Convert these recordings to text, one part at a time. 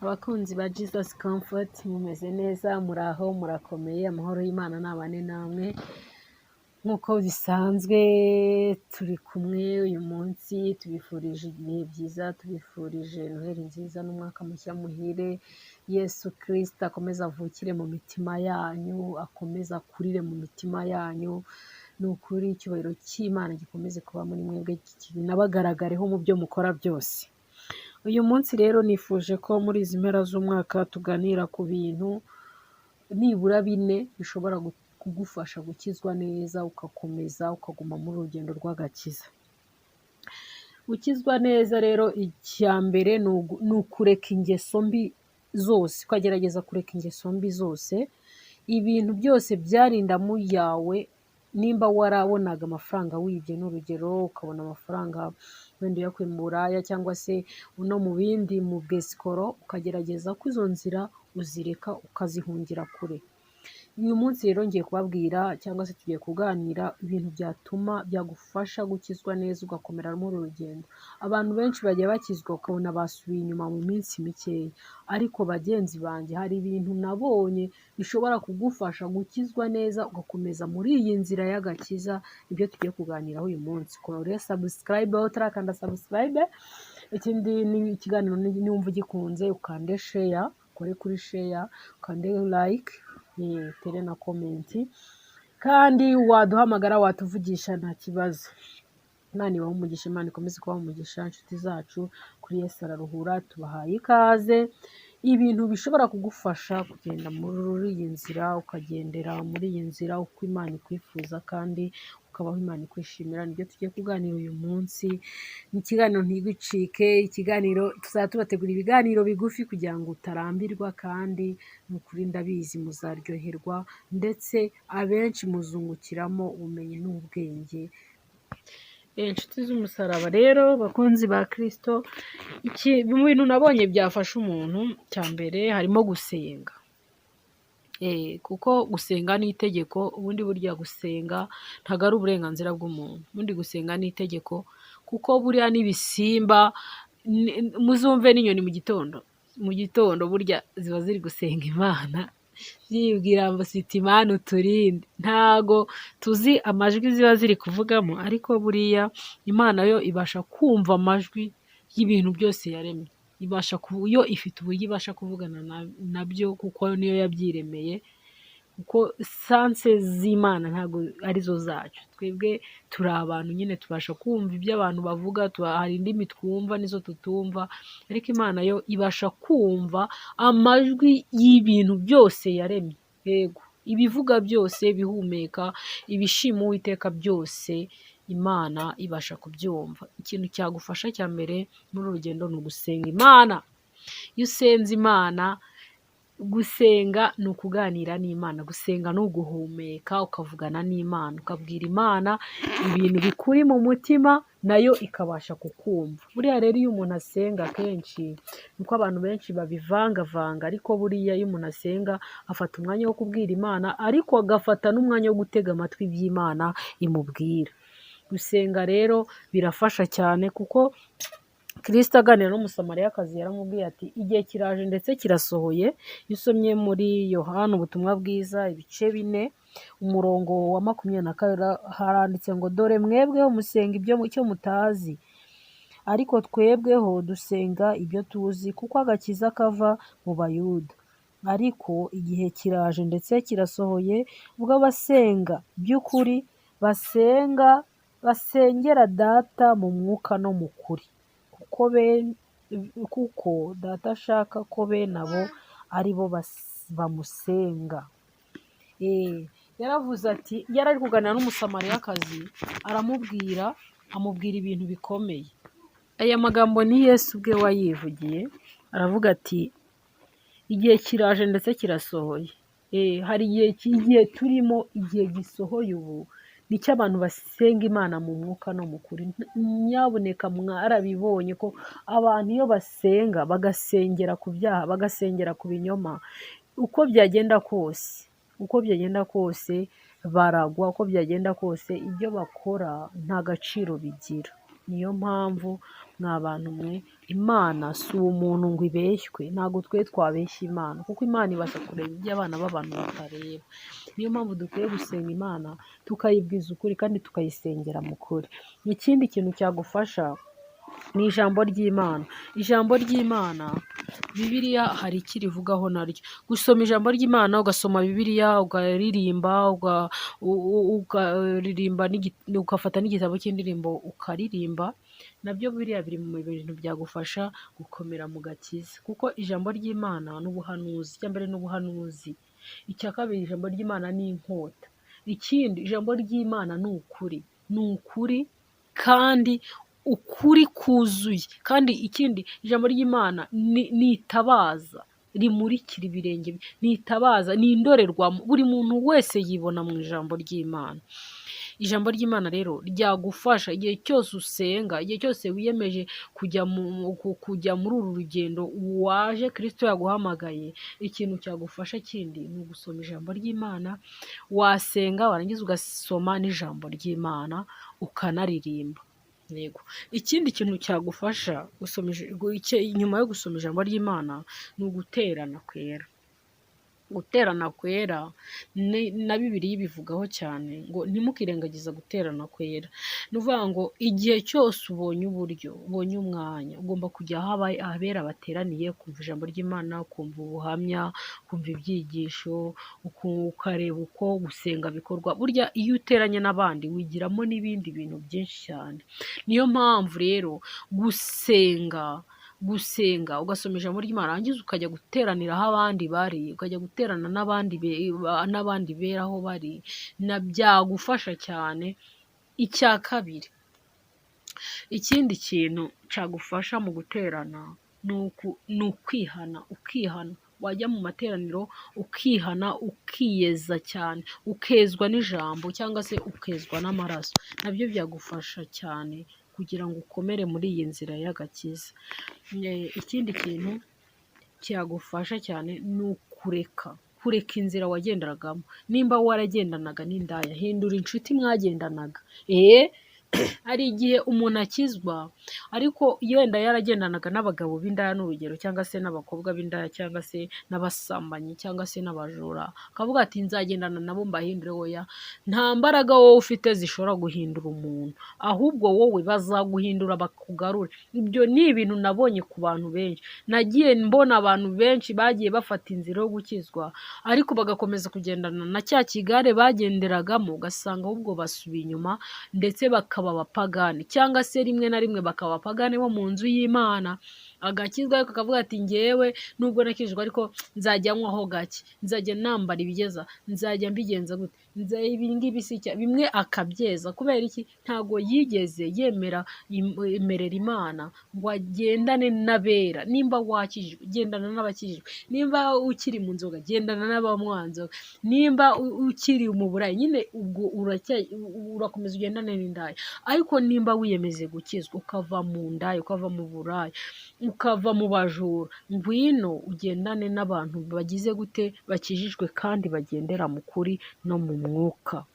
Abakunzi ba Jesus Comfort, mumeze neza? Muraho, murakomeye? Amahoro y'Imana nabane namwe. Nk'uko bisanzwe turi kumwe uyu munsi, tubifurije ibihe byiza, tubifurije Noheli nziza n'umwaka mushya muhire. Yesu Kirisito akomeze avukire mu mitima yanyu, akomeze akurire mu mitima yanyu. Ni ukuri icyubahiro cy'Imana gikomeze kuba muri mwebwe, kinabagaragareho mu byo mukora byose. Uyu munsi rero nifuje ko muri izi mpera z'umwaka tuganira ku bintu nibura bine bishobora kugufasha gukizwa neza, ugakomeza ukaguma muri urugendo rw'agakiza. Gukizwa neza rero, icya mbere ni ukureka ingeso mbi zose, ukagerageza kureka ingeso mbi zose, ibintu byose byari indamu yawe. Nimba warabonaga amafaranga wibye, n'urugero ukabona amafaranga wenda uyakuye mu buraya cyangwa se no mu bindi, mu bwesikoro, ukagerageza ko izo nzira uzireka, ukazihungira kure. Uyu munsi rero ngiye kubabwira cyangwa se tugiye kuganira ibintu byatuma byagufasha gukizwa neza, ugakomera muri uru rugendo. Abantu benshi bagiye bakizwa ukabona basubiye inyuma mu minsi mikeya, ariko bagenzi banjye, hari ibintu nabonye bishobora kugufasha gukizwa neza, ugakomeza muri iyi nzira y'agakiza. Nibyo tugiye kuganiraho uyu munsi. Kora subscribe aho utarakanda subscribe. Ikindi ni ikiganiro niwumva ugikunze, ukande share, ukore kuri share, ukande like, utere na comment, kandi waduhamagara, watuvugisha, nta kibazo. Imana ibahe umugisha, Imana ikomeze kubaha umugisha, inshuti zacu kuri Yesu Araruhura, tubahaye ikaze. Ibintu bishobora kugufasha kugenda muri iyi nzira, ukagendera muri iyi nzira uko Imana ikwifuza kandi ukabaho Imana ikwishimira, nibyo tugiye kuganira uyu munsi. Ni ikiganiro ntigucike, ikiganiro tuzajya tubategura ibiganiro bigufi kugira ngo utarambirwa, kandi ni ukuri ndabizi muzaryoherwa, ndetse abenshi muzungukiramo ubumenyi n'ubwenge. Inshuti z'umusaraba rero, bakunzi ba Kirisito, mu bintu nabonye byafasha umuntu, cya mbere harimo gusenga. Kuko gusenga ni itegeko. Ubundi burya gusenga ntabwo ari uburenganzira bw'umuntu, ubundi gusenga ni itegeko, kuko buriya n'ibisimba, muzumve n'inyoni mu gitondo burya ziba ziri gusenga Imana, zibwira ngo siti: "Imana uturinde." Ntago tuzi amajwi ziba ziri kuvugamo, ariko buriya Imana yo ibasha kumva amajwi y'ibintu byose yaremye. Ibasha, yo ifite uburyo ibasha kuvugana nabyo, kuko niyo yabyiremeye, kuko sens z'Imana ntabwo arizo zacu. Twebwe turi abantu nyine, tubasha kumva ibyo abantu bavuga, hari indimi twumva n'izo tutumva, ariko Imana yo ibasha kumva amajwi y'ibintu byose yaremye. Yego, ibivuga byose, ibihumeka, ibishima Uwiteka byose, Imana ibasha kubyumva. Ikintu cyagufasha cya mbere muri uru rugendo ni ugusenga Imana. Iyo usenze Imana, gusenga ni ukuganira n'Imana, gusenga ni uguhumeka ukavugana n'Imana, ukabwira Imana ibintu bikuri mu mutima, nayo ikabasha kukumva. Buriya rero iyo umuntu asenga kenshi, niko abantu benshi babivangavanga, ariko buriya iyo umuntu asenga afata umwanya wo kubwira Imana, ariko agafata n'umwanya wo gutega amatwi iby'Imana imubwira. Gusenga rero birafasha cyane, kuko Kirisito aganira n'Umusamariyakazi yaramubwiye ati: "Igihe kiraje ndetse kirasohoye." Iyo usomye muri Yohani Ubutumwa Bwiza ibice 4 umurongo wa 22, haranditse ngo: "Dore mwebweho musenga ibyo icyo mutazi, ariko twebweho dusenga ibyo tuzi, kuko agakiza kava mu Bayuda. Ariko igihe kiraje ndetse kirasohoye, ubwo abasenga by'ukuri basenga basengera Data mu mwuka no mu kuri, kuko Data ashaka ko bene abo ari bo bamusenga." Yaravuze ati, yari ari kuganira n'Umusamariyakazi, aramubwira, amubwira ibintu bikomeye. Aya magambo ni Yesu ubwe wayivugiye, aravuga ati: "Igihe kiraje ndetse kirasohoye." Hari igihe turimo, igihe gisohoye ubu, nicyo abantu basenga Imana mu mwuka no mu kuri. Nyabuneka mwarabibonye ko abantu iyo basenga bagasengera ku byaha, bagasengera ku binyoma, uko byagenda kose baragwa, uko byagenda kose ibyo bakora nta gaciro bigira. Niyo mpamvu Mwa bantu mwe, Imana si umuntu ngo ibeshywe, ntabwo twe twabeshya Imana, kuko Imana ibasha kureba ibyo abana b'abantu batareba. Niyo mpamvu dukwiye gusenga Imana, tukayibwiza ukuri kandi tukayisengera mu kuri. Ikindi kintu cyagufasha ni ijambo ry'Imana. Ijambo ry'Imana, Bibiliya hari icyo irivugaho naryo. Gusoma ijambo ry'Imana, ugasoma Bibiliya, ukaririmba, ukaririmba, ugafata n'igitabo cy'indirimbo ukaririmba, nabyo biriya biri mu bintu byagufasha gukomera mu gakiza. Kuko ijambo ry'Imana ni ubuhanuzi. Icya mbere ni ubuhanuzi, icya kabiri ijambo ry'Imana ni inkota, ikindi ijambo ry'Imana ni ukuri, ni ukuri kandi ukuri kuzuye, kandi ikindi ijambo ry'Imana ni itabaza rimurikira ibirenge, ni itabaza, ni indorerwamo, buri muntu wese yibona mu ijambo ry'Imana. Ijambo ry'Imana rero ryagufasha igihe cyose usenga, igihe cyose wiyemeje kujya muri uru rugendo waje Kristo yaguhamagaye, ikintu cyagufasha kindi ni ugusoma ijambo ry'Imana, wasenga warangiza ugasoma n'ijambo ry'Imana ukanaririmba. Yego. Ikindi kintu cyagufasha gusoma nyuma yo gusoma ijambo ry'Imana ni uguterana kwera. Guterana kwera na Bibiliya ibivugaho cyane ngo ntimukirengagize guterana kwera. Ni ukuvuga ngo igihe cyose ubonye uburyo, ubonye umwanya, ugomba kujya aho abera bateraniye, ukumva ijambo ry'Imana, ukumva ubuhamya, ukumva ibyigisho, ukareba uko gusenga bikorwa. Burya iyo uteranye n'abandi wigiramo n'ibindi bintu byinshi cyane. Niyo mpamvu rero gusenga ugasoma ijambo ry'Imana, warangiza ukajya guteranira aho abandi bari, ukajya guterana n'abandi bera aho bari, byagufasha cyane. Icya kabiri, ikindi kintu cyagufasha mu guterana ni ukwihana, ukihana, wajya mu materaniro ukihana, ukiyeza cyane, ukezwa n'ijambo cyangwa se ukezwa n'amaraso, nabyo byagufasha cyane kugira ngo ukomere muri iyi nzira y'agakiza. Ikindi kintu cyagufasha cyane ni ukureka, kureka inzira wagenderagamo. Nimba waragendanaga n'indaya, hindura inshuti mwagendanaga. Hari igihe umuntu akizwa ariko yenda yaragendanaga n'abagabo b'indaya ni urugero, cyangwa se n'abakobwa b'indaya, cyangwa se n'abasambanyi, cyangwa se n'abajura, akavuga ati nzagendana nabo mbahindure. Oya, nta mbaraga wowe ufite zishobora guhindura umuntu, ahubwo wowe bazaguhindura bakugarure. Ibyo ni ibintu nabonye ku bantu benshi, nagiye mbona abantu benshi bagiye bafata inzira yo gukizwa ariko bagakomeza kugendana na cya kigare bagenderagamo, ugasanga ahubwo basubiye inyuma ndetse bakaba abapagani, cyangwa se rimwe na rimwe bakaba abapagani bo mu nzu y'Imana, agakizwa ariko akavuga ati ngewe nubwo nakijijwe ariko nzajya nywaho gake, nzajya nambara ibigeza, nzajya mbigenza gute, ibi ngibi si icyaha, bimwe akabyeza. Kubera iki? Ntabwo yigeze yemera yemerera Imana ngo agendane n'abera. Nimba wakijijwe, gendana n'abakijijwe, nimba ukiri mu nzoga, gendana n'abanywa nzoga, nimba ukiri mu burayi nyine ubwo urakomeza ugendane n'indaya, ariko nimba wiyemeze gukizwa ukava mu ndaya, ukava mu buraya, ukava mu bajura, ngwino ugendane n'abantu bagize gute, bakijijwe kandi bagendera mu kuri no mu mwuka.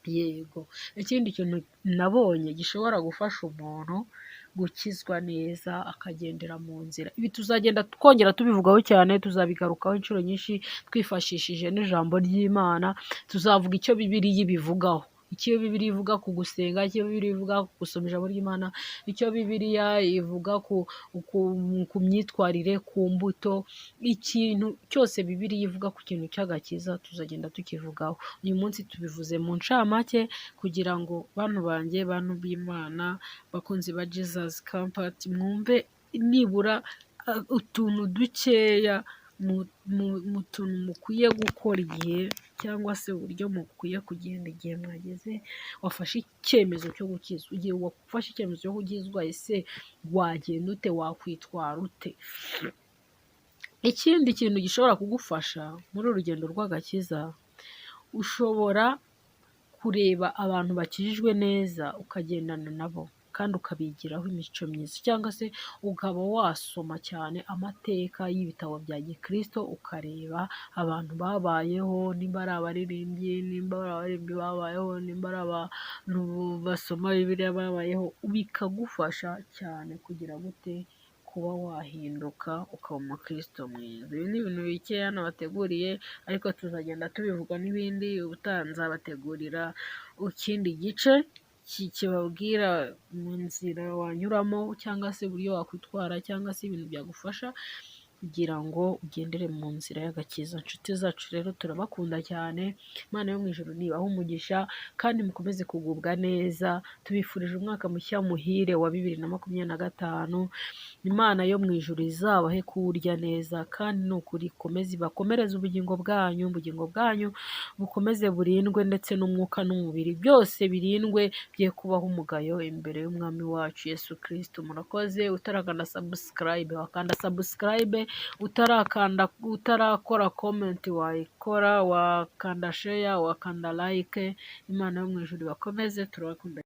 Yego, ikindi kintu nabonye gishobora gufasha umuntu gukizwa neza akagendera mu nzira, ibi tuzagenda twongera tubivugaho cyane, tuzabigarukaho inshuro nyinshi twifashishije n'ijambo ry'Imana, tuzavuga icyo Bibiliya ibivugaho, icyo Bibiliya ivuga ku gusenga, icyo Bibiliya ivuga ku gusoma ijambo ry'Imana, icyo Bibiliya ivuga ku myitwarire, ku mbuto, ikintu cyose Bibiliya ivuga ku kintu cy'agakiza tuzagenda tukivugaho. Uyu munsi tubivuze mu ncamake kugira ngo bantu banjye, bantu b'Imana, bakunzi ba Jesus Comfort, mwumve nibura utuntu dukeya mu tuntu mukwiye gukora igihe cyangwa se uburyo mukwiye kugenda igihe mwageze wafashe icyemezo cyo gukizwa. Igihe wafashe icyemezo cyo gukizwa, ese wagenda ute, wakwitwara ute? Ikindi kintu gishobora kugufasha muri uru rugendo rw'agakiza, ushobora kureba abantu bakijijwe neza ukagendana nabo. Kandi ukabigiraho imico myiza, cyangwa se ukaba wasoma cyane amateka y'ibitabo bya gikristo, ukareba abantu babayeho, nimba ari abaririmbyi, nimba ari abaririmbyi babayeho, nimba ari abantu basoma Bibiliya babayeho, bikagufasha cyane kugira gute? Kuba wahinduka ukaba umukristo mwiza. Ibi ni ibintu bikeya nabateguriye, ariko tuzagenda tubivuga n'ibindi. Ubutaha nzabategurira ikindi gice kibabwira mu nzira wanyuramo, cyangwa se uburyo wakwitwara, cyangwa se ibintu byagufasha kugira ngo ugendere mu nzira y'agakiza. Inshuti zacu rero, turabakunda cyane. Imana yo mu ijuru nibahe umugisha kandi mukomeze kugubwa neza. Tubifurije umwaka mushya muhire wa 2025. Imana yo mu ijuru izabahe kuwurya neza, kandi ni ukuri ikomeze ibakomereze ubugingo bwanyu, ubugingo bwanyu bukomeze burindwe, ndetse n'umwuka n'umubiri byose birindwe, bye kubaho umugayo imbere y'Umwami wacu Yesu Kristo. Murakoze. Utarakanda subscribe wakanda subscribe, utarakanda, utarakora comment wayikora, wakanda share, wakanda like. Imana yo mu ijuru ibakomeze, turabakunda.